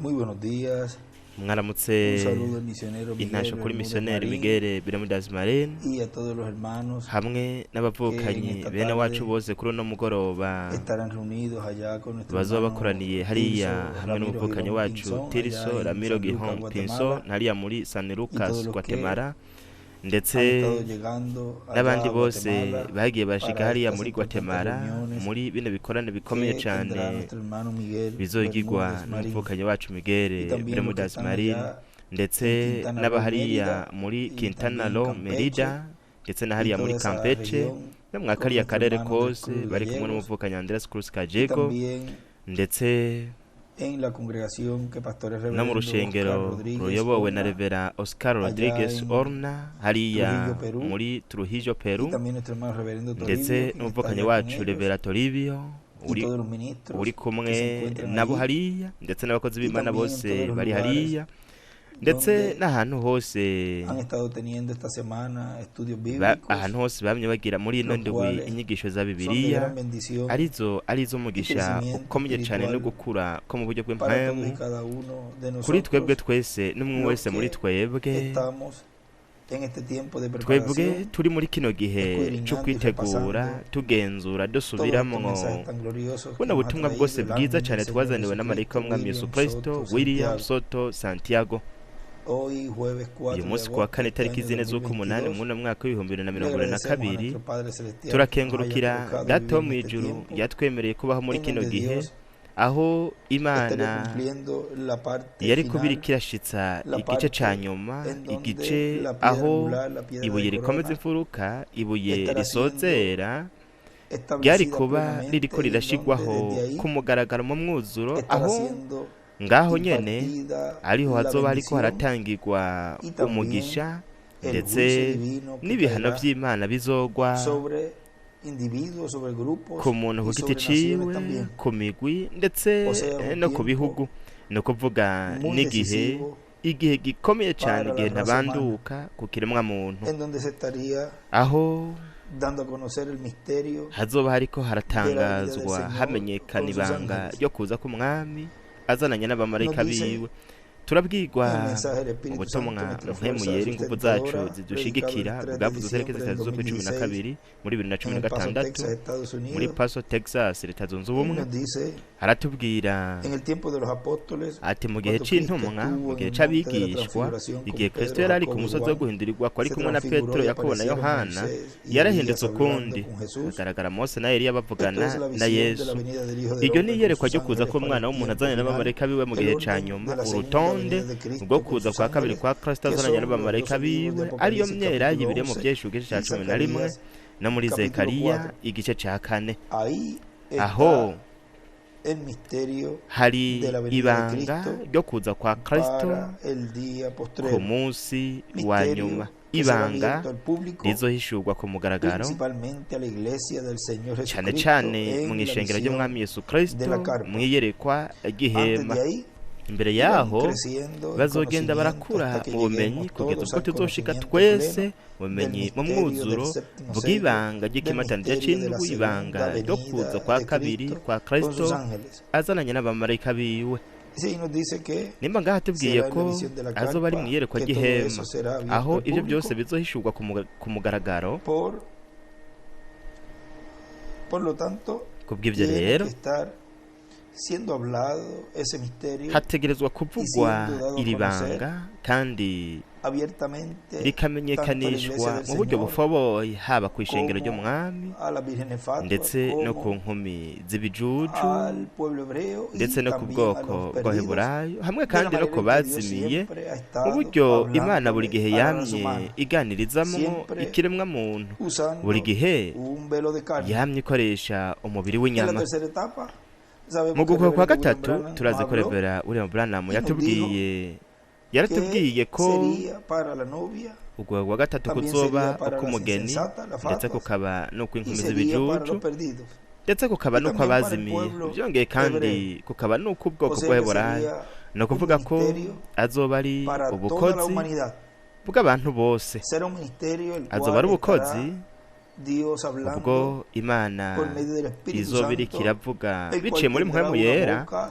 Muy buenos días. Mwaramutse. Un saludo al misionero Miguel Intasho kuri Bermúdez misiyoneri Marín Miguel Bermudez Marin y a todos los hermanos hamwe que en n'abavukanyi esta bene wacu tarde bose kuri uno mugoroba estarán reunidos allá con nuestro bazoba hermano bakoraniye hariya Tirso hamwe Ramiro n'umuvukanyi Girón wacu Pinzón allá Tirso en Ramiro San Lucas, Gihon Pinzo Guatemala, hariya muri San y Lucas todos los que Guatemala han ndetse estado llegando allá n'abandi a bose Guatemala bagiye bashika para hariya estas muri importantes Guatemala reuniones muri bino bikorane bikomeye que cane tendrá nuestro hermano Miguel bizogirwa Bermúdez Marín n'umuvukanyi wacu Miguel y también los que Bermudez están Marin allá ndetse en Quintana Roo, n'abahariya Mérida muri y Quintana también Roo Campeche Merida ndetse y n'ahariya toda muri esa Campeche región no mwa con kariya nuestro karere hermano Andrés kose Cruz bari kumwe Gallegos n'umuvukanyi Andrés Cruz y Gallego también ndetse en la congregación que pastor el no mu reverendo Oscar rushengero Rodríguez ruyobowe na Horna Revera Oscar allá Rodriguez en Orna hariya Trujillo, Perú, muri Trujillo y Peru también nuestro hermano reverendo ndetse Toribio, quien está n'umuvukanyi allá con wacu ellos, Revera Toribio y uri todos los ministros uri que se kumwe encuentran nabo allí, hariya ndetse n'abakozi y b'Imana también en bose todos los bari lugares hariya ndetse donde n'ahantu hose han estado teniendo esta semana estudios bíblicos, ahantu hose bamye bagira muri ino los ndwi cuales inyigisho za son de Bibiliya gran bendición arizo arizo y umugisha crecimiento ukomeye cyane no espiritual gukura ko mu buryo para todos bw'impwemu y cada uno de kuri twebwe nosotros, twese n'umwe los wese muri que twebwe estamos en este tiempo de twebwe preparación, turi muri kino gihe cyo escudriñando y kwitegura repasando tugenzura todos estos dusubiramwo mensajes tan gloriosos que buno nos ha butumwa traído bwose el bwiza ángel del cyane Señor twazaniwe n'amarayika Jesucristo, w'umwami Yesu William Kristo Soto William Santiago. Soto Santiago. Hoy, jueves Uyu 4 de munsi kuwa agosto de kane este itariki año zine z'ukumunani 2022, mw'uno mwaka w'ibihumbi bibiri na le mirongo ibiri na agradecemos a kabiri nuestro Padre Celestial que nos haya turakengurukira colocado Data wo vivir mu en este ijuru tiempo yatwemereye kubaho muri en kino donde gihe Dios aho estaría Imana cumpliendo la parte yari kuba final, iriko irashitsa la igice ca parte nyuma en igice donde la piedra aho angular, la piedra ibuye de rikomeza corona, imfuruka ibuye estará siendo risozera ryari establecida kuba plenamente ririko y en donde rirashigwaho desde ahí ku mugaragaro mu mwuzuro estará aho siendo ngaho nyene impartida ariho la hazoba hariko bendición haratangirwa y también umugisha el ndetse juicio divino que n'ibihano caerá vy'Imana bizogwa sobre individuos, sobre ku grupos muntu ku y giti sobre naciones ciwe también. ku migwi ndetse O sea, un no ku tiempo bihugu ni ukuvuga muy n'igihe decisivo igihe gikomeye cane para igihe la raza humana, ntabanduka ku kiremwa muntu en donde se estaría aho dando a conocer el misterio hazoba hariko de la venida del haratangazwa Señor hamenyekana con sus ibanga ángeles. ryo kuza k'umwami azananye Nos n'abamarayika dice biwe turabwirwa el mensaje del Espíritu Santo, ubutumwa nuestra mpwemu fuerza yera inguvu zacu sustentadora, predicado el zidushigikira 3 de bwavuze itariki diciembre del zitatu z'ukwa cumi na 2016 kabiri muri bibiri na cumi en na El Paso, gatandatu Texas, Estados muri Unidos. Paso Texas Leta zunze Y ubumwe nos dice, haratubwira en el tiempo de los apóstoles, ati mu gihe cuando Cristo c'intumwa estuvo mu en gihe el monte de la c'abigishwa transfiguración con igihe Kristo Pedro, yari ari ku Jacobo y musozi wo Juan, guhindurirwa ko ari se kumwe na transfiguró Petero y Yakobo na aparecieron Yohana Moisés y Elías yarahindutse hablando ukundi con Jesús. hagaragara Mose na Eliya Esto bavugana es la na visión de la Yesu. venida del Hijo del Iryo ni Hombre con iyerekwa sus ryo kuza ángeles para k'umwana el w'umuntu tiempo azanye final, n'abamarayika biwe mu el gihe ca orden nyuma de la segunda urutonde venida de rwo Cristo con kuza sus kwa kabiri ángeles, kwa Kristo que azananye son los n'abamarayika 12 libros de biwe ariyo Apocalipsis myera capítulo yibiri mu 11 vyeshu igice ca y cumi na rimwe Zacarías no muri capítulo Zekariya 4. igice ca kane. Ahí Aho está el misterio hari de la venida de ibanga Cristo ryo kuza kwa Kristo para el día ku postrero. munsi wa nyuma Misterio que será ibanga abierto al público, rizohishurwa ku mugaragaro principalmente a la iglesia del Señor cane Jesucristo cane mu en la ishengero visión ry'umwami Yesu de Kristo la carpa. mu iyerekwa Antes ry'ihema de ahí, imbere irán yaho creciendo en bazogenda conocimiento barakura hasta que mu bumenyi lleguemos kugeza todos ubwo al tuzoshika conocimiento twese pleno mu del bumenyi mu misterio del mwuzuro séptimo sello, bw'ibanga del ry'ikimatanija misterio de la c'indwi segunda ibanga ryo kuza venida kwa de kabiri Cristo kwa con Kristo sus ángeles. azananye n'abamarayika biwe. Sí, nos dice que Nimba ngaha atubwiye será en ko la visión de la azoba ari mu carpa, iyerekwa que todo ry'ihema eso será abierto aho al ivyo byose público. bizohishurwa ku mugaragaro Por lo tanto, kubw'ivyo tiene rero que estar siendo hablado ese misterio hategerezwa y kuvugwa siendo dado a iri conocer banga kandi abiertamente tanto a la iglesia rikamenyekanishwa del mu buryo Señor bufoboye haba ku ishengero como ry'umwami a las vírgenes fatuas, ndetse no ku como nkumi z'ibijuju al pueblo hebreo y ndetse no ku también a bwoko los perdidos, bw'abaheburayo hamwe de la kandi no manera ku en que Dios bazimiye siempre ha mu estado buryo Imana buri hablándole gihe a la raza yamye humana, iganirizamwo siempre ikiremwa muntu buri usando gihe un velo de carne. yamye ikoresha umubiri En la w'inyama. tercera etapa, Mu sabemos que el guhuha kwa reverendo William gatatu Branham nos turazi ko habló Revera William Branham y nos dijo yatubwiye yaratubwiye que ko sería para la novia, uguhuha kwa gatatu también kuzoba sería para las uk'umugeni insensatas, las ndetse fatuas, kukaba n'ukw'inkumi y sería para z'ibijuju los perdidos, ndetse kukaba y n'uko también para el abazimiye pueblo byongeye kandi hebreo. kukaba n'uko ubwoko O sea que bw'abaheburayo sería ni un ukuvuga ko ministerio azoba ari para toda la ubukozi humanidad. bw'abantu bose Será un ministerio el azoba cual ari ubukozi estará Dios hablando ubwo Imana por medio del Espíritu izoba iriko Santo, iravuga el cual biciye muri tendrá mpwemu una yera boca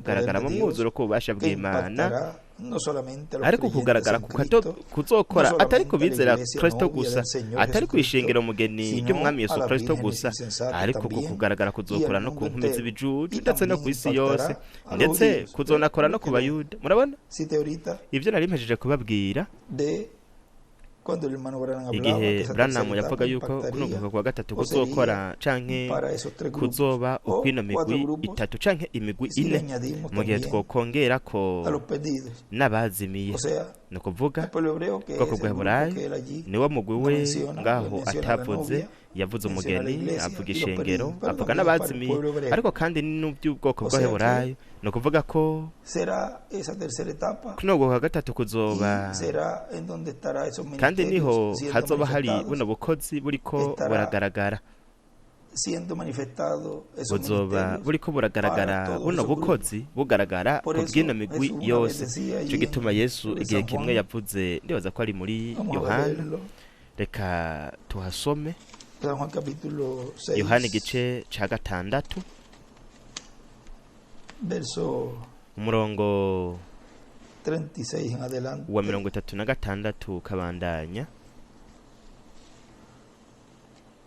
poder Kugaragara de mu Dios mwuzuro k'ububasha que bw'Imana impactará No solamente a los Ariko creyentes kugaragara en kukato Cristo, kuzokora no atari ku solamente a la bizera iglesia Kristo novia gusa, del Señor atari ku Jesucristo, ishengero mugeni sino ry'umwami a Yesu las Kristo vírgenes gusa, insensatas ariko ku también kugaragara y kuzokora al no ku mundo nkumi entero. z'ibijuju Y ndetse no también ku isi yose, impactará a los ndetse judíos. kuzonakora Pero no lo ku que bayuda. Murabona cité ahorita ivyo nari mpejeje kubabwira de cuando el hermano Branham hablaba que igihe esa Branham tercera yavuga etapa yuko kuno impactaría kuva kwa gatatu o sería kuzokora canke para esos tres grupos kuzoba o ukwino cuatro migwi grupos itatu canke imigwi si le ine, añadimos mu gihe también twokongerako a los perdidos. n'abazimiye. O sea, Ni ukuvuga el pueblo hebreo, que ubwoko es el grupo bw'Abaheburayo, que él allí niwo mugwi no we menciona, él ngaho menciona a la atavuze. novia, Yavuze menciona a la umugeni, iglesia avuga y los ishengero, perdidos, pero avuga también es para el n'abazimiye, pueblo hebreo. ariko kandi n'uby'ubwoko O sea que bw'Abaheburayo. Ni ukuvuga ko será esa tercera etapa kuno kwa gatatu kuzoba y será en donde estará esos kandi niho ministerios siendo hazoba hari manifestados, buno bukozi buriko estará buragaragara, siendo manifestado esos buzoba ministerios buriko para buragaragara todos buno esos grupos. bukozi bugaragara Por ku eso bw'ino migwi Jesús una vez yose. decía Ico allí en, gituma Yesu creo que igihe San kimwe Juan, yavuze, ndibaza ko ari muri vamos a Yohana, leerlo, reka tuhasome. San Juan capítulo Yohana 6, igice ca gatandatu, verso umurongo 36 en wa adelante. 36 kabandanya.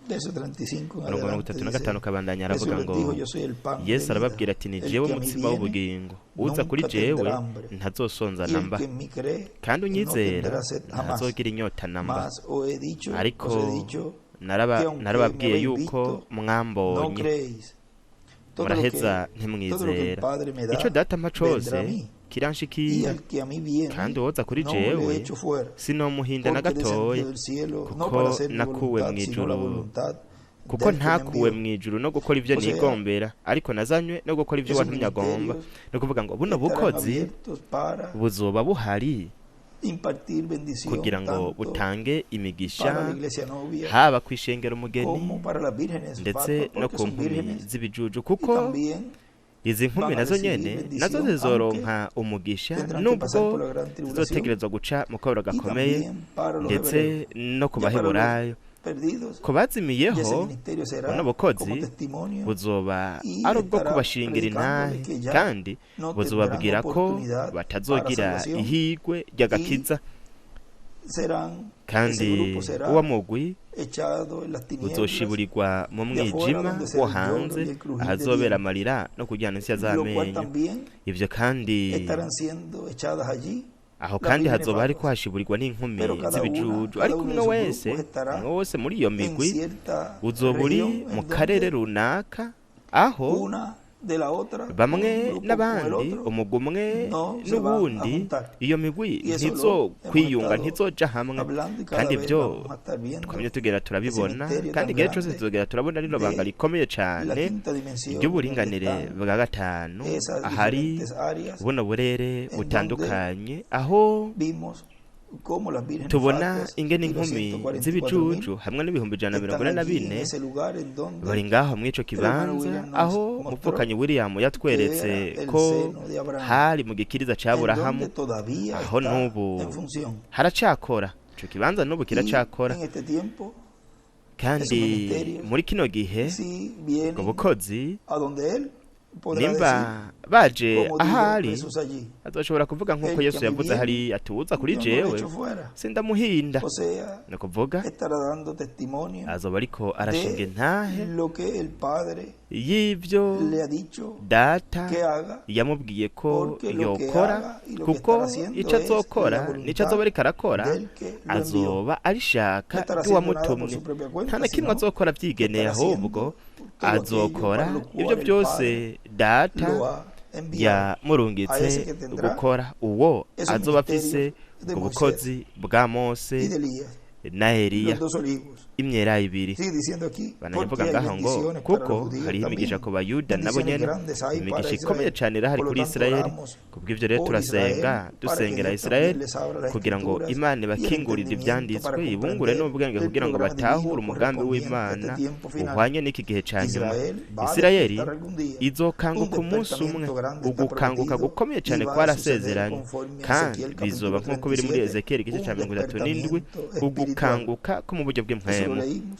Verso 35 en Umurongo wa mirongo adelante itatu na gatanu dice, kabandanya, Jesús aravuga les ngo dijo, yo soy el pan de Yesu vida. arababwira ati ni El jewe que a mí mutsima viene w'ubugingo, uza kuri nunca jewe tendrá hambre, ntazosonza y el namba, que en mí cree kandi no unyizera tendrá sed jamás. ntazogira inyota namba. Mas os he dicho, Ariko os he dicho que aunque me narababwiye habéis yuko visto, no mwambonye creéis. Todo lo muraheza que, todo lo que el ntimwizera. Padre me Ico da Data ampa vendrá a cose mí, y kiranshikira, al que a mí kandi viene uwoza kuri no le jewe echo fuera, sinomuhinda na porque descendió gatoya, del cielo no kuko para hacer mi nakuwe voluntad, sino la mw'ijuru, voluntad kuko del que me ntakuwe envió. mw'ijuru no gukora ivyo O sea, nigombera, ariko nazanywe no gukora ivyo esos wantumye agomba. ministerios Ni ukuvuga ngo buno estarán bukozi abiertos para buzoba buhari impartir bendición kugira ngo tanto butange para la imigisha iglesia novia haba kw'ishengero umugeni como para las vírgenes ndetse fatuas, no porque ku son nkumi vírgenes z'ibijuju, y kuko también izi nkumi van a nazo recibir nyene nazo bendición, aunque zizoronka umugisha, tendrán que pasar nubwo por la gran tribulación, zizotegerezwa guca mu kababaro y gakomeye, también para los ndetse hebreos. no ku Ya para los baheburayo. perdidos, Ku ya ese bazimiyeho, ministerio buno será como bukozi testimonio buzoba y ari ubwo estará kubashingira predicándoles intahe, que ya kandi no tendrán buzobabwira ko oportunidad para batazogira salvación ihigwe y ry'agakiza, serán, ese kandi grupo será uwo mugwi echado en las tinieblas uzoshiburirwa mu de afuera, mwijima donde wo será el lloro hanze, y el crujir de ahazobera dientes, amarira no kuryana insya lo cual z'amenyo. también Ivyo kandi estarán siendo echadas allí aho las kandi vírgenes hazoba hariko fatuas. hashiburirwa n'inkumi Pero cada una, z'ibijuju, cada ariko uno umwe de esos wese, grupos estará umwe wese muri iyo en migwi cierta uzoba uri región mu en karere donde runaka aho una de la otra, un bamwe grupo con el n'abandi, otro, umugwi umwe no se van a n'uwundi, juntar. iyo migwi Y eso lo hemos ntizokwiyunga, estado ntizoja hamwe. hablando y cada Kandi vez ivyo vamos a estar viendo twamye tugera ese turabibona, misterio kandi tan igihe cose grande tuzogera turabona rino banga de rikomeye la cane quinta dimensión, donde ry'uburinganire están bwa gatanu, esas ahari diferentes áreas buno burere en donde butandukanye, aho vimos cómo las vírgenes tubona fatuas ingene y los inkumi 144.000 z'ibijuju hamwe n'144,000 están allí en ese lugar en bari donde ngaho mw'ico el hermano kibanza, William nos aho mostró umuvukanyi William que yatweretse era el ko seno de Abraham, hari mu gikiriza ca en Aburahamu, donde todavía aho está n'ubu en función. haracakora ico kibanza, n'ubu Y kiracakora. en este tiempo, esos Kandi ministerios, muri kino gihe si ubwo vienen bukozi a donde él, podrá decir, nimba baje como dijo ahari, Jesús allí, azoshobora kuvuga nk'uko el que Yesu a mí yavuze viene, ahari ati uza kuri yo no le jewe echo fuera. sindamuhinda. O sea, Ni ukuvuga estará dando testimonio azoba ariko arashinga de intahe lo que el Padre y'ivyo le ha dicho Data que haga, yamubwiye ko porque lo que yokora, haga y lo que kuko estará haciendo ico es la azokora nico voluntad azoba ariko arakora del que lo envió. azoba arishaka No estará haciendo nada por ry'uwamutumye. su propia Nta cuenta, na kimwe sino azokora avyigeneye, estará haciendo ahubwo todo aquello azokora para lo ivyo cual el byose Padre Data lo ha enviado. A ese yamurungitse que tendrá gukora, uwo esos azoba afise ministerios de ubwo Moisés bukozi bwa y Mose de Elías, na Eliya, los dos olivos. imyelayo ibiri. Sigue diciendo aquí, Bananya porque mvuga hay ngaho ngo bendiciones para los kuko judíos hariho imigisha también. ku bayuda nabo Bendiciones nyene, grandes hay para imigisha ikomeye Israel. cane irahari Por lo kuri tanto, Isirayeli. oramos Kubw'ivyo rero por turasenga, Israel para que dusengera Dios también Isirayeli les abra las kugira ngo escrituras Imana y el ibakingurire entendimiento ivyanditswe, para ibungure comprender n'ubwenge el kugira ngo programa batahure divino umugambi correspondiente a este w'Imana tiempo final. uhwanye n'iki gihe ca nyuma. Israel va a Isirayeli despertar algún día. Un izokanguka umunsi umwe, despertamiento grande está ugukanguka prometido gukomeye y cane va a suceder kwarasezeranye, conforme a kandi Ezequiel bizoba capítulo nk'uko biri muri 37, Ezekiyeli igice ca un 37, despertamiento espiritual. ugukanguka ko mu buryo Eso lo bw'impwemu. leímos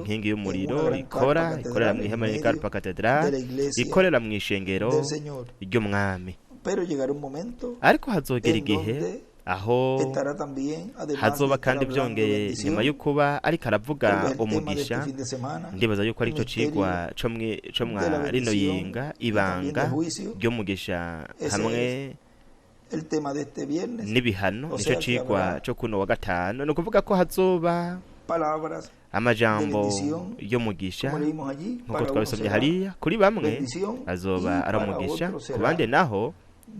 obrando inkingi en y'umuriro una gran ikora carpa ikorera catedral mu en ihema medio carpa catedral de la iglesia ikorera mu ishengero del Señor. ry'umwami. Pero llegará un momento Ariko hazogera en igihe donde Aho Estará también, además de hazoba estar kandi hablando byongeye bendición, nyuma yo kuba ariko aravuga tal vez el tema de este umugisha, fin de semana, ndibaza yuko el aricyo cigwa misterio co co de mwa la rino bendición yinga y también ibanga de juicio. ry'umugisha Ese hamwe es el tema de este viernes. n'ibihano, O nico sea que cigwa habrá co kuno wa gatanu. Ni ukuvuga ko hazoba palabras de amajambo bendición, y'umugisha como leímos allí, nkuko para uno twabisomye será hariya, kuri bamwe bendición azoba y ari para umugisha, otro ku será bandi naho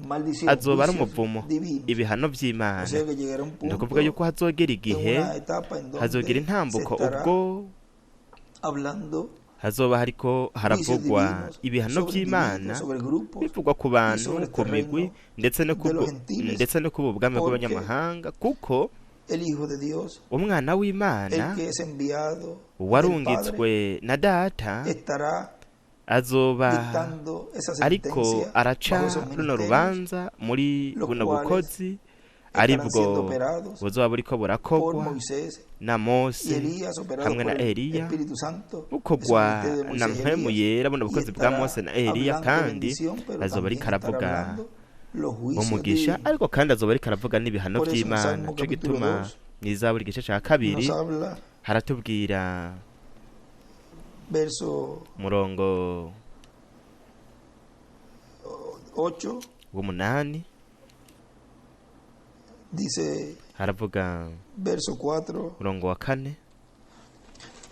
maldición, azoba ari juicios umuvumo, divinos. ibihano O vy'Imana. sea que llegará un Ni ukuvuga punto yuko hazogera en igihe, una etapa en hazogera donde se intambuko estará ubwo hablando hazoba hariko juicios haravugwa divinos ibihano sobre vy'Imana individuos, sobre grupos bivugwa ku y bantu, sobre ku este migwi, reino ndetse no de ku los gentiles, ndetse no ku bwami porque bw'abanyamahanga, kuko el Hijo de Dios, umwana el w'Imana que es enviado del Padre, warungitswe na Data estará azoba dictando esa ariko sentencia araca bajo esos runo ministerios, rubanza muri los buno cuales bukozi estarán aribwo siendo operados buzoba buriko por burakogwa Moisés na y Mose Elías, operados hamwe por na el Eliya, Espíritu Santo, esos bukorwa ministerios de na Moisés y Mpwemu Elías, Yera, buno y bukozi bwa estará Mose na Eliya, hablando kandi bendición, pero azoba ariko también estará aravuga hablando los juicios umugisha, divinos. ariko kandi azoba ariko aravuga n'ibihano Por eso en vy'Imana. Salmo Nico capítulo gituma 2 mw'Izaburi igice ca kabiri nos habla, haratubwira verso umurongo 8, w'umunani, dice haravuga verso 4, umurongo wa kane.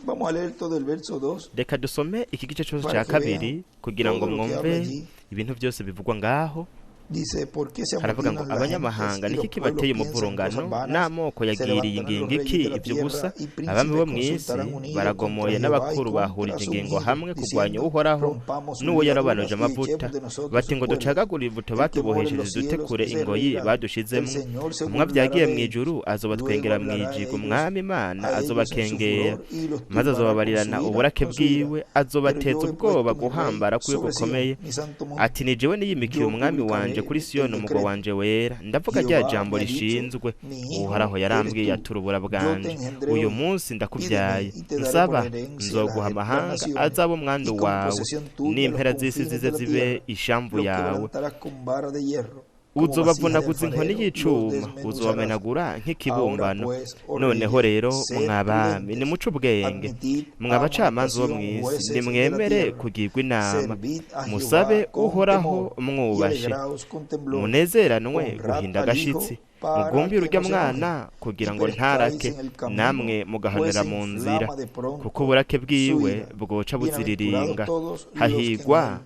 Vamos a leer todo el verso 2 Reka dusome iki gice cyose para cya que kabiri vean kugira ngo todo lo que habla mwumve allí. ibintu byose bivugwa ngaho. Dice, ¿por qué se Haravuga ngo amotinan las abanyamahanga gentes y niki los pueblos kibateye piensan umuvurungano cosas vanas? n'amoko Se yagiriye levantarán los ingingo reyes iki de la ibyo gusa tierra y abami bo príncipes mu isi consultarán unidos contra baragomoye Jehová y n'abakuru contra bahurije su ingingo ungido, hamwe kurwanya diciendo, Uhoraho rompamos sus n'uwo yarobanuje ligaduras y amavuta, echemos de nosotros bati su ngo cuerda. ducagagure ivuto El que mora en batubohesheje los cielos dutekure se ingoyi reirá, el badushizemo. Señor se Umwe burlará vyagiye de mu ellos. ijuru Luego azobatwengera mu hablará a ijigo, ellos, umwami Imana a ellos en su azobakengera, furor y los maze turbará con su azobabarirana ira, uburake con su ira. bwiwe, Pero azobateza yo he ubwoba puesto mi rey guhambara kwiwe sobre Sion, gukomeye. mi santo monte. Ati ni jewe niyimikiye Yo umwami wanje publicaré kuri el Siyoni umugwa decreto. wanje wera, ndavuga rya Jehová jambo me ha dicho, rishinzwe. mi hijo Uhoraho eres yarambwiye tú, ati urubura yo te bwanje, engendré uyu hoy. munsi Pídeme ndakubyaye, y te daré por nsaba herencia nzoguha las amahanga naciones azaba umwandu y como wawe, posesión tuya los n'impera z'isi confines zize de la zibe tierra. ishamvu Los yawe. quebrantarás con vara de hierro, como vasija de Uzobavunaguza inkoni alfarero, los y'icuma, desmenuzarás. uzobamenagura Ahora nk'ikibumbano. pues, oh Noneho reyes, rero sed mwabami prudentes, nimuce ubwenge, admitid mwa bacamanza bo amonestación, mw'isi jueces de la nimwemere tierra, kugirwa inama, servid a Jehová musabe con Uhoraho temor y mwubashe, alegraos con temblor. munezeranwe Honrad guhinda al Hijo agashitsi, para mugumbire que urya no se enoje mwana kugira y ngo perezcáis ntarake, en el camino, namwe pues mugahanira mu nzira, inflama de kuko pronto uburake su bwiwe ira. bwoca Bienaventurados buziriringa, todos los que en hahigwa él confían.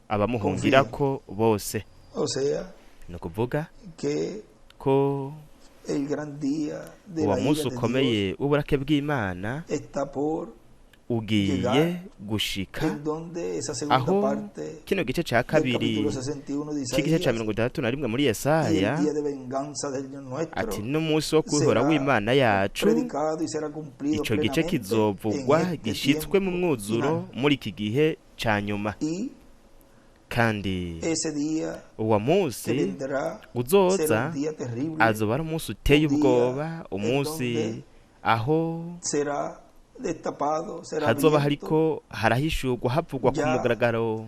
abamuhungirako bose. O sea Ni ukuvuga que ko el gran día de uwo la munsi ira de Dios ukomeye w'uburake bw'Imana está por ugiye llegar, gushika, en donde esa segunda aho parte kino gice ca del kabiri capítulo 61 de c'igice ca Isaías 61 muri y el Yesaya día de venganza del Señor ati nuestro n'umunsi wo kwihora será w'Imana yacu, predicado y será cumplido ico gice plenamente en kizovugwa este gishitswe mu tiempo mwuzuro final. muri iki gihe ca nyuma. Y Kandi ese día uwo que munsi vendrá será uzoza un día terrible, azoba ari umunsi uteye un día ubwoba, en umunsi donde aho será destapado, será hazoba abierto hariko harahishurwa havugwa ku ya mugaragaro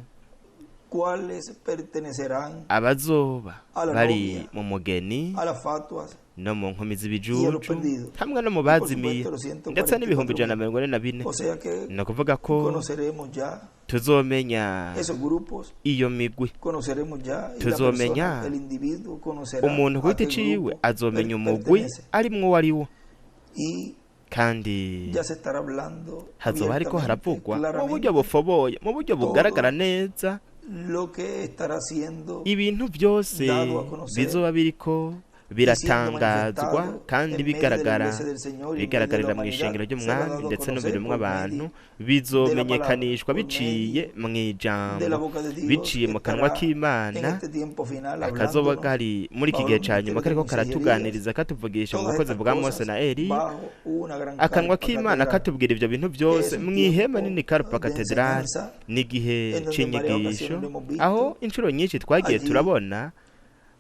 cuáles pertenecerán abazoba a la bari novia, mu mugeni a las fatuas no mu nkumi y a los z'ibijuju perdidos. hamwe no mu Y por bazimiye supuesto los ndetse n'ibihumbi ijana 144 na mil. mirongo ine na bine. O sea que Ni ukuvuga ko conoceremos ya tuzomenya esos grupos, iyo migwi, conoceremos ya y la tuzomenya persona, el individuo conocerá umuntu ku a giti qué ciwe grupo azomenya umugwi pertenece. arimwo uwo ari wo. Y Kandi ya se estará hablando hazoba hariko abiertamente, haravugwa mu buryo claramente, bufoboye, mu buryo bugaragara todo neza, lo que estará siendo ibintu byose dado a conocer bizoba biriko y siendo biratangazwa manifestado kandi en medio de la bigaragara iglesia del Señor y en medio de la bigaragarira mu humanidad, ishengero será ry'umwami dado a ndetse no mu conocer biremwa por abantu, medio de la palabra, bizomenyekanishwa por biciye medio mu de la ijambo, boca de Dios biciye que mu kanwa estará en k'Imana, este tiempo final akazoba hablándonos kari muri iki bajo gihe los ca nyuma ministerios de kariko Moisés y Elías, karatuganiriza katuvugisha mu todas bukozi estas bwa Mose cosas na Eliya, bajo una gran akanwa carpa k'Imana catedral. katubwira ivyo bintu byose Es un mw'ihema tiempo nini carpa de cathedral. enseñanza Ni igihe en donde en varias c'inyigisho ocasiones lo hemos aho visto inshuro nyinshi twagiye allí turabona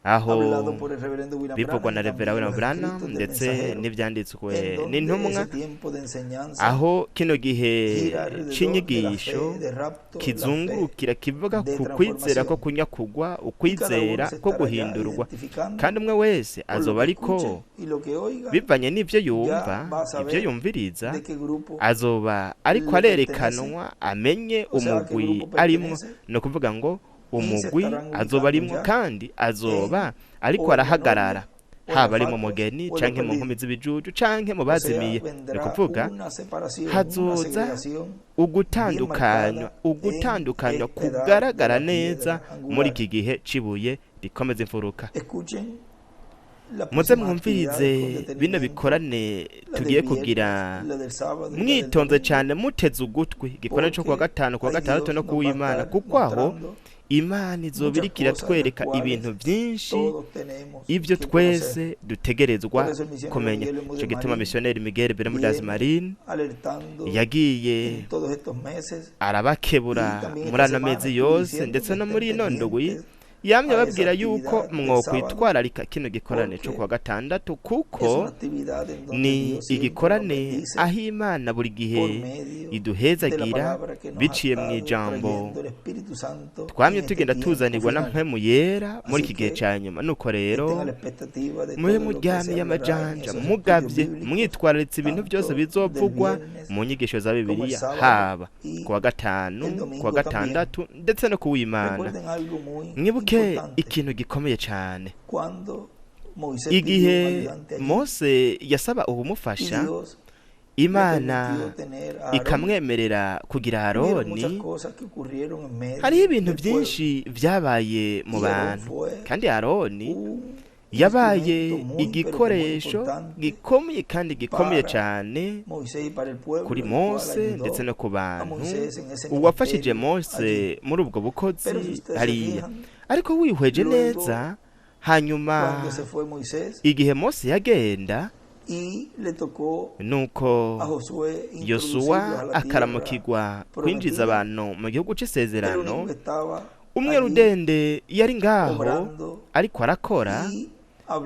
Aho hablado por el reverendo William bivugwa Branham na y Revera también William los Branham escritos del ndetse mensajero, n'ivyanditswe en donde n'intumwa, ese tiempo de enseñanza aho kino gihe gira alrededor de la c'inyigisho fe de rapto, la fe kizungurukira kivuga de ku kwizera ko transformación. kunyakugwa, Y cada uno ukwizera se ko estará ya guhindurwa, identificando kandi umwe wese por lo azoba que ariko escuche y lo que oiga, bivanye n'ivyo ya yumva, va a ivyo saber yumviriza, de qué grupo azoba ariko le arerekanwa amenye o sea, a qué umugwi grupo arimwo. pertenece, Ni ukuvuga ngo y se umugwi estarán azoba ubicando arimwo ya kandi azoba en ariko o en la arahagarara, novia, o en haba las ari mu fatuas, mugeni o en los canke mu nkumi perdidos. z'ibijuju canke mu O sea, bazimiye. Ni vendrá ukuvuga una separación, una hazoza segregación bien ugutandukanywa, marcada en ugutandukanywa esta edad de kugaragara la neza piedra muri angular. iki gihe c'ibuye rikomeza imfuruka. Escuchen las Muze próximas mwumvirize actividades con bino detenimiento, bikorane la del tugiye kugira viernes, la del sábado y la del mwitonze domingo, cane, muteze ugutwi igikorane co kuwa porque gatanu, kuwa ahí gatandatu Dios no nos va a kuw'Imana, estar kuko aho mostrando Imana izoba muchas iriko cosas las iratwereka cuales ibintu vyinshi todos tenemos ivyo que conocer. twese dutegerezwa Por eso el misionero kumenya. Miguel Ico Bermúdez gituma Marín misiyoneri Miguel Bermúdez viene Marín alertando yagiye en todos estos meses arabakebura y también muri esta ano semana mezi estuvo yose diciendo ndetse que no estén muri ino ndwi pendientes yamye a esa ababwira yuko actividad del sábado, mwokwitwararika kino gikorane co porque kuwa gatandatu, es kuko una actividad en donde ni Dios siempre nos igikorane bendice aho Imana buri gihe por medio de la iduhezagira palabra que nos ha biciye estado mw'ijambo trayendo el Espíritu Santo twamye en este tugenda tiempo tuzanirwa na final. mpwemu yera muri Así iki gihe que ca nyuma. Nuko estén rero a la expectativa de mube todo lo que se muryamiye hablará en amajanja, esos estudios mugavye, bíblicos, mwitwararitse ibintu byose tanto del bizovugwa viernes mu nyigisho za como el Bibiliya, sábado haba y kuwa gatanu, el kuwa domingo también. gatandatu ndetse no kuw'Imana. Recuerden algo muy Mwibuke importante. ikintu gikomeye cane. Cuando Moisés pidió un Igihe ayudante allí Mose yasaba y uwumufasha, Dios le Imana permitió tener a Aarón, ikamwemerera kugira hubieron muchas Aroni, cosas que ocurrieron en medio hariho ibintu del pueblo byinshi vyabaye mu y Aarón bantu, fue kandi Aroni un yabaye instrumento muy pero que muy igikoresho importante gikomeye kandi gikomeye para cane Moisés y para el pueblo, kuri el cual Mose ndetse ayudó no ku a bantu. Moisés en ese Uwafashije ministerio Mose allí. muri ubwo bukozi Pero si ustedes se hariya, fijan, ariko wihweje luego neza, hanyuma cuando se fue Moisés igihe Mose yagenda, y le tocó nuko a Josué introducirlos Yosuwa a la tierra akaramukirwa kwinjiza prometida, abantu mu gihugu el único c'isezerano, que estaba umwe allí rudende yari ngaho obrando ariko arakora y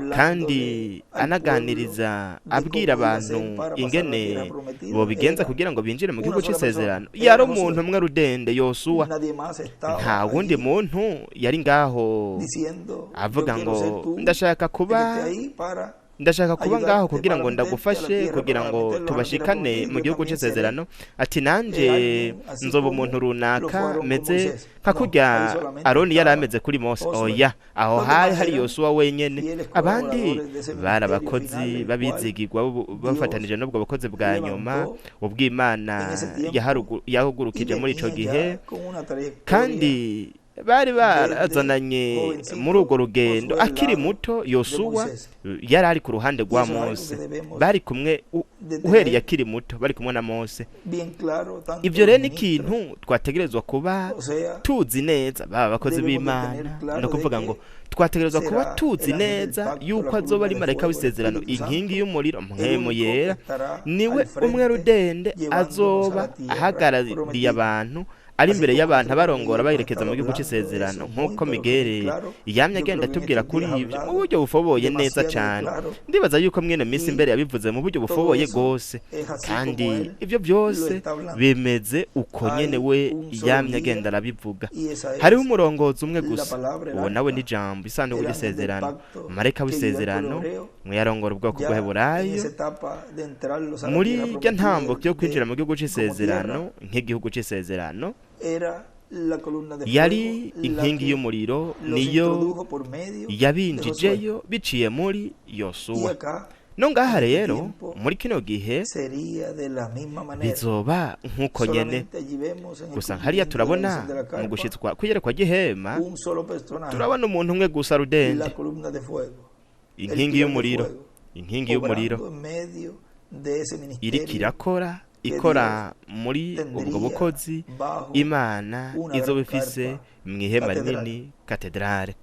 kandi hablándole al pueblo anaganiriza de abwira cómo iba a ser abantu para pasar a la ingene tierra prometida, bobigenza era kugira ngo binjire mu una gihugu sola persona, c'isezerano, era yari umuntu Josué. umwe rudende, Yosuwa. Nadie más estaba Nta wundi allí muntu yari ngaho diciendo, yo avuga quiero ser ngo tú ndashaka el que kuba esté ahí para ndashaka kuba ngaho ayudarte, kugira para ngo meterte a la ndagufashe tierra, kugira para ngo meterlos a la tierra tubashikane prometida, mu yo gihugu también seré c'isezerano, ati nanje alguien así nzoba umuntu como lo runaka fueron con meze Moisés. nka No, kurya ahí solamente Aroni yari estaba ameze kuri Mose. Josué. Oya, aho Los hari demás hari eran Yosuwa wenyene, fieles abandi colaboradores de ese bari ministerio abakozi final, el cual b'abizigirwa Dios bafatanije n'ubwo bukozi bwa nyuma levantó ubw'Imana en ese tiempo yaharugu- y yahagurukije muri ico venía gihe, ya con una trayectoria kandi bari desde barazananye muri urwo jovencito rugendo Josué al akiri lado muto. de Yosuwa Moisés. yari ari ku ruhande Y rwa eso es algo que Mose, debemos bari kumwe de uhereye tener akiri muto bari kumwe na Mose. bien claro, tanto Ivyo los rero ni ministros, ikintu twategerezwa kuba o sea, tuzi neza, baba abakozi debemos de b'Imana, tener ni claro de ukuvuga ngo que twategerezwa kuba será tuzi el ángel del neza pacto, yuko la azoba columna ari de marayika fuego, el w'isezerano, Espíritu inkingi Santo, y'umuriro, el mpwemu único que yera, estará niwe al umwe frente rudende llevándonos a azoba la tierra ahagarariye prometida. abantu, ari Así imbere como y'abantu nuestro hermano abarongora Miguel nos ha bayerekeza mu estado gihugu hablando de c'isezerano, eso muy, nk'uko pero que muy Miguel claro, yamye yo agenda creo que en atubwira estos kuri días ha ivyo mu hablado buryo bufoboye neza demasiado de cane. claro Ndibaza yuko mwene minsi y imbere yabivuze mu buryo todo bufoboye eso gose, es así como kandi él ivyo lo vyose está hablando. bimeze uko nyene Hay we un solo yamye guía agenda arabivuga. y esa Hariho es umurongozi umwe la gusa, palabra, el uwo nawe ni arca, ijambo, isanduku el ángel del ry'isezerano, pacto marayika que guió al pueblo w'isezerano hebreo mwe yarongora ubwoko ya en bw'Abaheburayo esa etapa de entrarlos a la muri tierra rya prometida ntambuko yo kwinjira de mu gihugu como c'isezerano tierra nk'igihugu c'isezerano, era la columna de yari fuego la inkingi que y'umuriro los niyo introdujo por medio de Josué. yabinjijeyo biciye muri Y Yosuwa. acá, No ngaha en este rero tiempo, muri kino gihe sería de la misma manera. bizoba nk'uko nyene. Solamente allí vemos en el Gusa hariya cumplimiento de la turabona visión de la mu carpa gushitswa kw'iyerekwa ry'ihema, un solo personaje, turabona umuntu umwe gusa rudende, la columna de fuego, el inkingi pilar de y'umuriro, fuego, inkingi y'umuriro obrando en medio de ese iriko ministerio irakora que ikora Dios muri ubwo tendría bukozi bajo Imana una izoba gran ifise carpa mw'ihema catedral. rinini katedrale.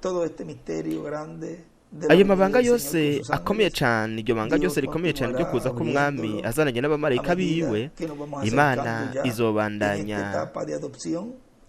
Todo este misterio grande de la Ayo venida mabanga del Señor con yose sus akomeye ángeles, cane, iryo banga Dios ryose rikomeye cane ryo continuará kuza k'umwami abriéndolo azananye a n'abamarayika medida biwe, que nos vamos Imana acercando ya en esta izobandanya etapa de adopción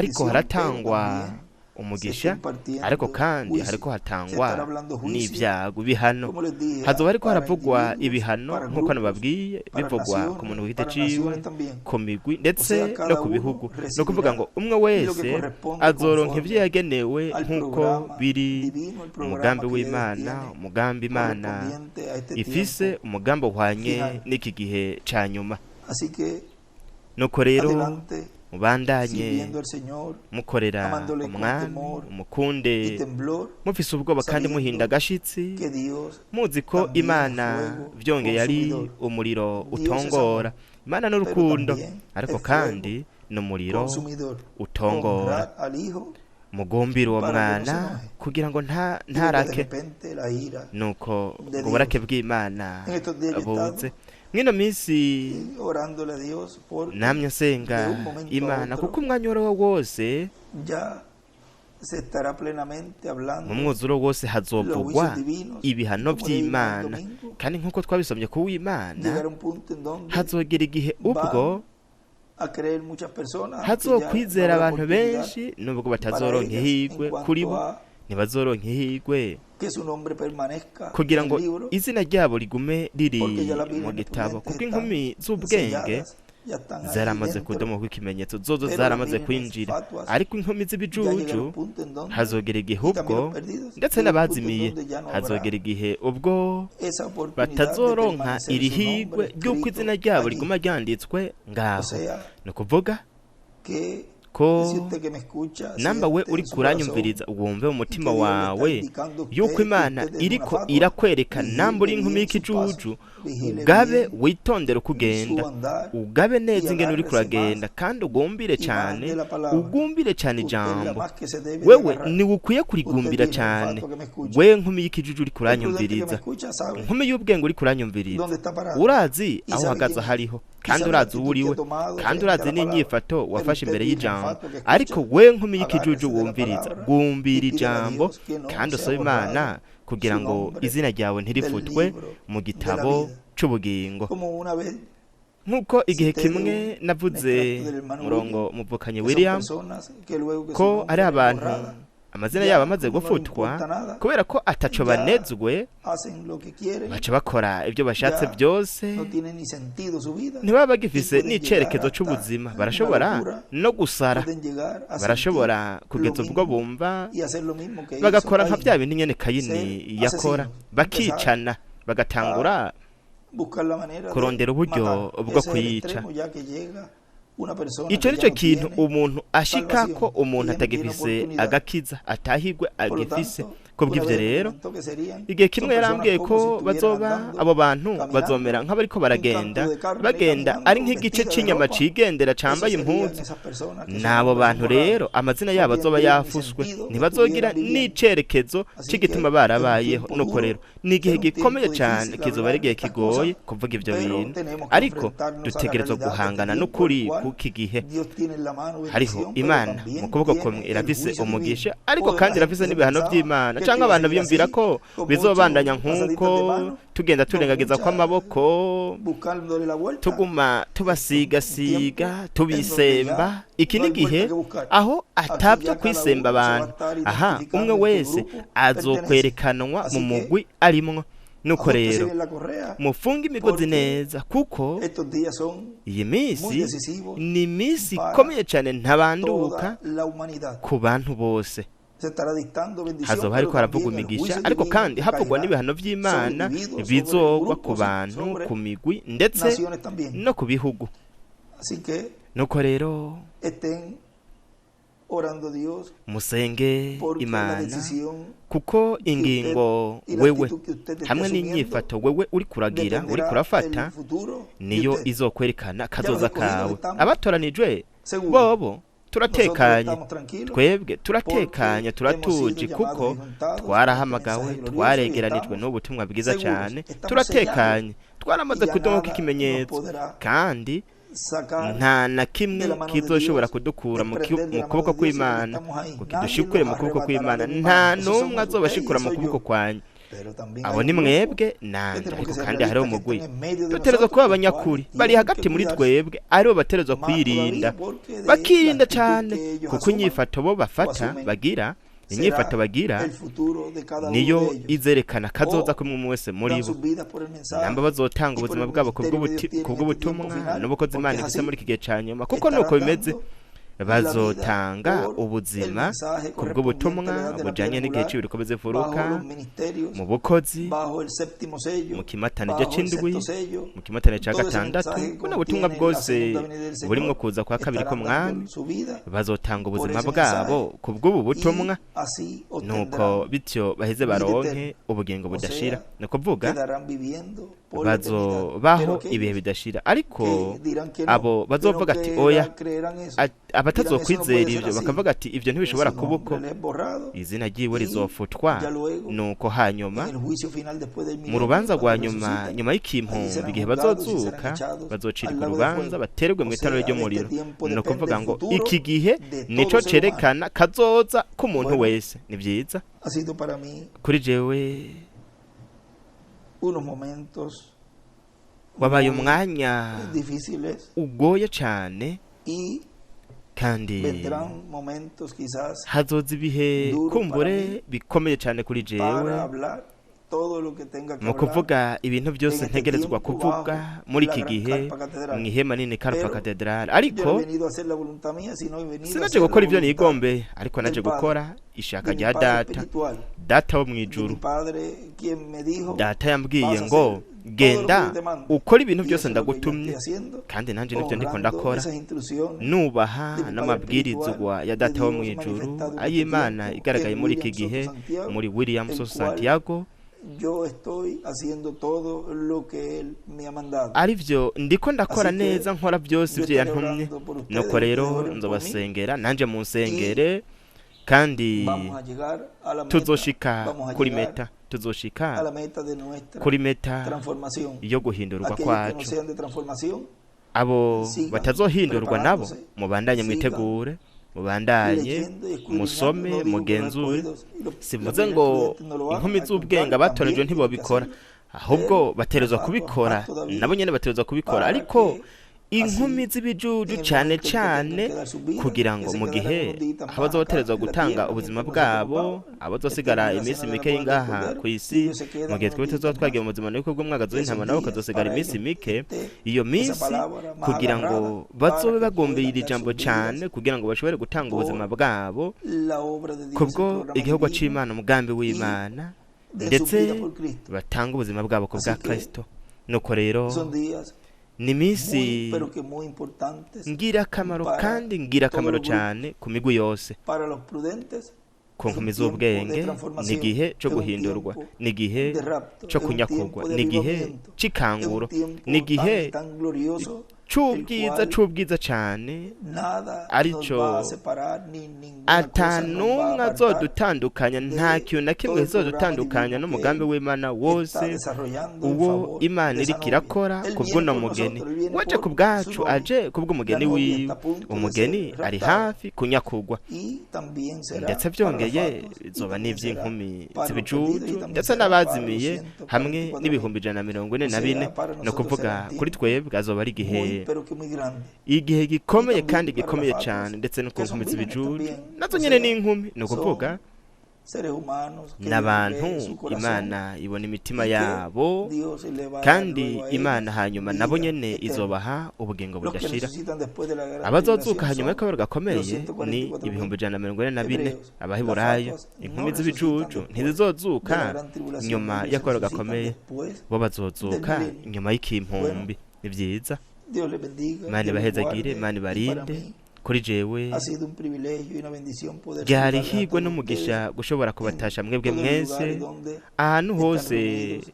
Hariko bendición, pero haratangwa también Se está umugisha, ariko impartiendo kandi juicio, hariko se hatangwa estará hablando juicio, n'ibyago, ibihano. como les dije, Hazoba hariko para haravugwa individuos, ibihano para nk'uko grupos, nababwiye, para bivugwa ku muntu naciones, ku giti para ciwe, naciones también. ku migwi O sea, ndetse no cada ku uno bihugu. Ni ukuvuga recibirá ngo umwe lo que wese corresponde azoronka ivyo conforme yagenewe al nk'uko programa biri divino, el programa umugambi que ya Dios w'Imana, tiene umugambi Imana correspondiente a este ifise, tiempo umugambi uhwanye final. n'iki gihe ca nyuma. Así que Nuko rero adelante, mubandanye sirviendo al Señor, mukorera amándole con umwami, temor umukunde y temblor, mufise ubwoba kandi muhinda sabiendo agashitsi, que Dios muzi ko también es Imana fuego vyongeye ari consumidor. umuriro Dios es amor, utongora. Imana pero n'urukundo, también ariko es fuego kandi n'umuriro consumidor. utongora. Honrad al Hijo Mugumbire uwo para que no se mwana enoje kugira ngo y venga de ntarake. repente la ira Nuko de ngo uburake Dios. bw'Imana En estos días yo he buze. estado Mwino minsi orándole a Dios porque namye de nsenga un momento a Imana, kuko otro umwanya uwo wose, ya se estará plenamente mu hablando mwuzuro wose los hazovugwa juicios divinos y ibihano como leímos el vy'Imana. domingo, Kandi nk'uko twabisomye ku w'Imana, llegará un punto en donde hazogera igihe ubwo van a creer muchas personas, aunque ya no hazokwizera habrá abantu oportunidad benshi, nubwo para batazoronka ellas en ihigwe kuri cuanto bo, a ntibazoronka ihigwe que su nombre permanezca kugira en ngo el libro, izina ryabo rigume riri porque ya las mu vírgenes gitabo, prudentes kuko están inkumi z'ubwenge selladas, ya están ahí zaramaze dentro, kudomwaho ikimenyetso, zozo pero las zaramaze vírgenes kwinjira. fatuas Ariko inkumi ya llegará z'ibijuju un punto en donde, hazogera igihe y también ubwo, los perdidos, ndetse llega un punto en n'abazimiye, donde ya no habrá hazogera igihe ubwo esa oportunidad de batazoronka permanecer su iri nombre higwe ry'uko izina escrito ryabo allí. riguma ryanditswe O ngaho. sea, Ni ukuvuga que ko si usted que me escucha namba we siente uri en su corazón kuranyumviriza, wumve mu mutima que Dios le está wawe indicando a yuko usted que Imana usted es una iriko fatua, irakwereka namba uri vigile inkumi bien sus pasos, y'ikijuju, vigile ugabe bien witondere uko su ugenda, andar ugabe y neza ingene uri agárrese más kuragenda, kandi ugumbire y más cane, de la palabra. ugumbire cane Usted es la ijambo. más que se debe de Wewe agarrar. niwe ukwiye Usted kurigumbira virgen cane, fatua que me escucha, we nkumi y'ikijiji uri el prudente que me kuranyumviriza, escucha sabe inkumi y'ubwenge uri kuranyumviriza, dónde está parado urazi y aho sabe uhagaze quién es ahariho, y kandi sabe la urazi actitud uwo que uriwe, ha tomado kandi frente a urazi la palabra. n'inyifato Pero wafashe usted imbere virgen y'ijambo. fatua que Ariko escucha, we nkumi y'ikijuju agárrese de la wumviriza, palabra y gumbira pídele a ijambo, Dios que no kandi sea usabe Imana borrado kugira su ngo nombre izina ryawe del ntirifutwe libro mu de la gitabo vida. c'ubugingo. Como una vez Nk'uko igihe cité de kimwe un navuze extracto del hermano murongo William, muvukanye que son William, personas que luego que su ko nombre ari es abantu borrada, amazina yabo ya amaze como no le gufutwa, importa nada, kubera ko ataco ya banezwe, hacen lo que quieren, baca bakora ibyo bashatse ya byose, no tiene ni sentido su vida ntibaba y bagifise pueden llegar n'icerekezo hasta c'ubuzima, una barashobora locura, no gusara, pueden llegar a sentir barashobora lo kugeza ubwo mismo bumva y hacer lo mismo que hizo bagakora nka bya Caín, bindi nyene Kayini ser yakora, asesinos, empezar bakicana, bagatangura a buscar la manera de kurondera uburyo matar. bwo Ese es el kuyica. extremo ya que llega una persona Ico que nico ya no kintu tiene umuntu ashikako, salvación, umuntu que ya no tiene atagifise oportunidad. agakiza, atahigwe Por lo agifise. tanto, una Kubw'ivyo vez me rero, comentó que serían, igihe son kimwe personas yarambwiye como ko si estuvieran bazoba andando, abo bantu caminando, bazomera nk'abariko un baragenda, canto de carne, bagenda ari caminando nk'igice vestida de c'inyama ropa. cigendera Esas cambaye serían impuzu. esas personas que su N'abo nombre son bantu borrados. rero amazina No yabo azoba tendrían ni yafuswe, sentido que ntibazogira estuvieran viviendo. n'icerekezo Así c'igituma que es un barabayeho. tiempo Nuko duro, rero ni igihe será un gikomeye tiempo cane, difícil kizoba ari hablar igihe estas kigoye cosas, kuvuga ivyo pero bintu, tenemos que ariko enfrentarnos a la dutegerezwa realidad de este guhangana tiempo, el n'ukuri cual kuki gihe. Dios tiene en la mano Hariho bendición, pero Imana mu también kuboko kumwe tiene el irafise juicio divino. umugisha, ariko O de la kandi gente irafise se n'ibihano pensaba vy'Imana, que canke esto iba a abantu seguir biyumvira así, ko con bizobandanya mucho pasaditas nk'uko de mano, tugenda con turengagiza mucha kw'amaboko, buscándole la vuelta. tuguma Esto es un tubasiga tiempo en donde tubisemba. ya Iki no ni hay igihe vuelta que buscar. aho Aquí atavyo ya cada kwisemba uno se va a abantu, estar aha umwe identificando en qué wese grupo pertenece. azokwerekanwa mu Así que mugwi arimwo. Nuko ajústese rero bien la correa, mufunge imigozi porque neza, kuko estos días son iyi muy minsi decisivos ni iminsi para ikomeye cane ntabanduka toda la humanidad. ku bantu bose. Se estará dictando bendición, Hazoba hariko pero haravugwa también el imigisha, juicio ariko divino kandi que havugwa caerá n'ibihano sobre vy'Imana individuos, sobre bizogwa ku grupos, bantu, sobre ku migwi ndetse naciones también. no ku bihugu. Así que Nuko rero estén orando a Dios musenge porque la Imana, decisión kuko que usted ingingo y la wewe actitud que usted esté hamwe asumiendo n'inyifato wewe uri kuragira, uri dependerá kurafata, el futuro de niyo usted. izokwerekana Ya los kazoza escogidos kawe. estamos Abatoranijwe seguros. bobo Nosotros turatekanye, estamos tranquilos twebwe porque turatekanye, hemos sido turatuje, llamados kuko y juntados con este twarahamagawe, mensaje glorioso y twaregeranijwe estamos n'ubutumwa bwiza seguros, cane, estamos sellados turatekanye, twaramaze y ya kudomoka nada nos ikimenyetso, podrá kandi sacar nta na de kimwe la mano de kizoshobora Dios, kudukura mu desprender de la mano kuboko de Dios y los que kw'Imana estamos ahí. ngo Nadie kidushikure los mu kuboko arrebatará kw'Imana. de mi Nta mano. Eso n'umwe somos usted y azobashikura mu soy kuboko yo. kwanyu. Pero también Abo hay ni un grupo mwebwe que nanje, tenemos ariko que ser kandi hariho realistas, que umugwi están en medio de dutegerezwa nosotros, kuba los abanyakuri cuales bari tienen hagati que muri cuidarse twebwe, aribo bategerezwa más todavía kwirinda, porque de la bakirinda actitud cane, que ellos kuko asuman inyifato bo o bafata asumen bagira, inyifato será bagira el futuro de cada uno niyo de ellos. izerekana kazoza O kumwe wese muri dan bo. sus vidas por el Namba mensaje bazotanga y por ubuzima el bwabo ministerio que Dios tiene en este tiempo kubw'ubutumwa final, n'ubukozi porque Imana es ifise así, muri iki gihe ca nyuma, kuko estarán nuko bimeze, dando la vida bazotanga por el ubuzima mensaje kubw'ubutumwa correspondiente a la edad de la bujanye piedra n'igihe angular, c'ibiriko bajo bizivuruka, los ministerios, mu bukozi, bajo el séptimo sello, mu kimatanije bajo el c'indwi, sexto sello, mu kimatanije ca todo ese gatandatu, mensaje que buno butumwa contiene la bwose segunda venida del burimwo Señor, kuza kwa kabiri estarán dando k'umwami, su vida bazotanga por ubuzima ese bwabo mensaje kubw'ubu y butumwa, así nuko obtendrán bityo baheze vida baronke eterna. ubugingo O budashira. sea, Ni ukuvuga quedarán viviendo por la eternidad. Pero bazobaho ibihe aquellos bidashira. Ariko que dirán que no, abo que no bazovuga ati oya, creerán eso, dirán eso no puede abatazokwizera ser ivyo así, bakavuga ati ivyo ntibishobora su kuba uko, nombre les es borrado izina ryiwe y rizofutwa, ya luego nuko hanyuma en el juicio final después del mu milenio, rubanza rwa cuando nyuma, resuciten, nyuma allí y'ikimpumbi, serán igihe juzgados y serán bazozuka echados al bazocirwa lago de urubanza fuego. baterwe O mw'itanura sea, de este ry'umuriro. tiempo Ni depende ukuvuga el ngo futuro iki gihe de nico todo ser humano. cerekana kazoza k'umuntu Bueno, wese. Ni vyiza ha sido para mí kuri jewe, unos momentos wabaye muy umwanya difíciles ugoye cane, y kandi vendrán momentos quizás hazoza ibihe duros para kumbure mí bikomeye cane kuri jewe para hablar todo lo que tenga que mu hablar kuvuga ibintu byose en este ntegerezwa tiempo kuvuga bajo muri la iki gran gihe carpa catedral. mw'ihema nini Carpa Pero Cathedral. yo no Ariko he venido a hacer la voluntad mía, sino he venido a sinaje hacer la gukora ivyo voluntad nigombeye, ariko naje del Padre, gukora ishaka de mi rya Padre Data, espiritual, Data wo de mi mw'ijuru. Padre quien me dijo, Data yambwiye vas a ngo hacer todo lo que genda yo te mando. ukore ibintu Y byose eso es lo que yo estoy ndagutumye, haciendo, kandi nanje nivyo ndiko honrando ndakora, esas instrucciones nubaha de mi Padre n'amabwirizwa espiritual, ya de Data wo Dios mw'ijuru, manifestado en este ay'Imana tiempo igaragaye en muri iki William Soto gihe Santiago, muri William el Soto cual Santiago, yo estoy haciendo todo lo que Él me ha mandado. arivyo ndiko ndakora Así que neza, nkora byose yo ivyo estaré yantumye. orando por ustedes, Nuko ustedes rero oren por mí nzobasengera, nanje y munsengere, kandi vamos a llegar a la meta, tuzoshika vamos a kuri llegar meta, a la tuzoshika meta de nuestra kuri meta transformación. yo guhindurwa Aquellos que no kwacu. sean de transformación, Abo sigan batazohindurwa nabo preparándose, mubandanye sigan mwitegure, mubandanye leyendo y escudriñando. musome, No digo que los mugenzure. escogidos y los Sivuze fieles ngo prudentes no lo hagan, inkumi al z'ubwenge contrario, abatoranijwe también tienen que ntibobikora, hacerlo, ahubwo pero baterezwa los kubikora, más todavía nabo nyene baterezwa kubikora, para ariko que inkumi así z'ibijuju en el cane momento en que tengan cane, que dar sus vidas, kugira que ngo se mu quedarán gihe unos días aho más acá bazoterezwa en la gutanga tierra ubuzima mientras nosotros bwabo, vamos, abazosigara estemos en la iminsi cena de la mike boda del ngaha Cordero, kw'isi, ellos se mu quedan gihe unos twebwe días tuzoba twagiye más. mu buzima niko bw'umwagazi w'intama, Esos nabo días bakazosigara para iminsi ellos mike, esté iyo esa minsi palabra más kugira ngo agarrada para bazobe que bagombeye puedan iri dar jambo sus vidas cane kugira ngo bashobore gutanga ubuzima por bwabo la obra de Dios, el kubwo programa igikorwa divino c'Imana, umugambi y w'Imana, den su ndetse vida por Cristo. batanga ubuzima bwabo ku Así bwa que Kristo. Nuko rero son días ni muy, iminsi pero que muy importantes ngirakamaro para kandi todos ngirakamaro los grupos. cane ku migwi yose. Para los prudentes Ku es un nkumi tiempo de z'ubwenge ni transformación, igihe co es un guhindurwa, tiempo ni igihe de rapto, co es un kunyakurwa, tiempo de ni igihe avivamiento, es un c'ikanguro, ni tiempo tan igihe y tan glorioso, el c'ubwiza cual c'ubwiza cane, nada nos arico va a separar ni ninguna ata cosa nos va a n'umwe apartar azodutandukanya, nta de kintu na todo kimwe el programa kizodutandukanya divino que n'umugambi Él w'Imana está wose desarrollando en uwo favor Imana de esa iriko novia. irakora Él ku viene bw'uno por mugeni. nosotros, Él viene Waje ku por su bwacu, novia. aje ku La bw'umugeni novia wiwe. está a punto de Umugeni ser ari raptada hafi kunyakurwa, y también será ndetse para los vyongeye fatuos, y bizoba también será n'ivy'inkumi para los z'ibijuju, perdidos, y también ndetse será para los n'abazimiye hamwe 144.000. n'ibihumbi 144 O na sea, para ni nosotros será ukuvuga un kuri tiempo twebwe azoba ari igihe muy, pero que muy grande. igihe Y gikomeye kandi también para las gikomeye fatuas, cane, ndetse no ku que son nkumi vírgenes z'ibijuju también, nazo o nyene sea, ni inkumi, ni ukuvuga son seres humanos que Dios ve n'abantu su corazón Imana ibona imitima y que yabo, Dios le va a dar kandi luego a Imana ellos hanyuma nabo vida nyene eterna. izobaha ubugingo Los que budashira. resucitan después de la gran Abazozuka tribulación hanyuma son y'akababaro los gakomeye ni 144.000 144,000 hebreos. Las abaheburayo. fatuas no Inkumi resucitan z'ibijuju después de la ntizizozuka gran tribulación, nyuma ellos y'akababaro resucitan gakomeye, después bo del bazozuka milenio. nyuma Bueno, y'ikimpumbi. Ni vyiza. Dios les bendiga, Imana Dios les ibahezagire, guarde Imana y para ibarinde. mí Kuri jewe ha sido un privilegio y una bendición poder ryari saludarles a ihigwe todos n'umugisha ustedes gushobora en kubatasha mwebwe todos los mwese lugares donde ahantu están hose reunidos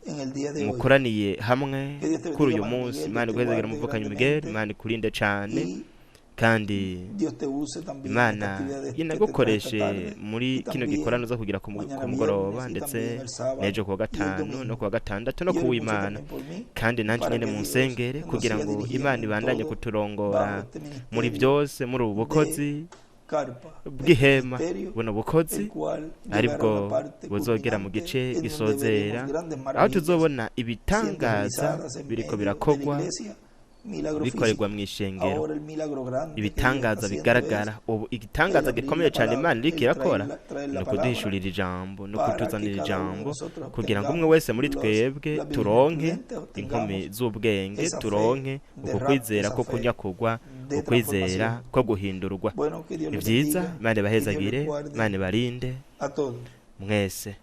en el día de hoy. mukoraniye hamwe Que Dios te kuri bendiga, uyu hermano munsi. Miguel, Imana Dios te iguhezagire guarde umuvukanyi Miguel, grandemente Imana ikurinde cane, y kandi Dios te use también en esta Imana actividad que te trae esta inagukoreshe tarde muri y kino gikorano también uza kugira ku mañana ku mugoroba, viernes y ndetse también el sábado n'ejo kuwa y el gatanu no domingo. kuwa gatandatu no Y oren mucho kuw'Imana, también por mí kandi nanje para nyene que Dios munsengere nos kugira siga ngo dirigiendo Imana en ibandanye todo bajo kuturongora este muri ministerio byose muri ubu de bukozi carpa, este bw'ihema, ministerio, buno bukozi el cual llegará a aribwo una parte buzogera mu culminante gice en donde gisozera, veremos grandes aho maravillas tuzobona siendo ibitangaza realizadas en biriko medio de la birakorwa, iglesia, milagro bikorerwa físico. mu ishengero, Ahora el milagro grande que Dios está ibitangaza haciendo es bigaragara. Ubu el igitangaza abrir gikomeye la cyane palabra, Imana iriko el irakora traer ni la palabra ukuduhishurira ijambo no para que kutuzanira cada uno de ijambo, nosotros kugira ngo umwe obtengamos wese muri twebwe las turonke virtudes, inkumi obtengamos z'ubwenge, esa fe turonke de uku rapto, kwizera esa ko fe kunyakugwa, de ukwizera transformación. ko guhindurwa. Bueno, que Dios Ni les vyiza. bendiga, Imana que Dios les ibahezagire, guarde Imana ibarinde a todos. mwese.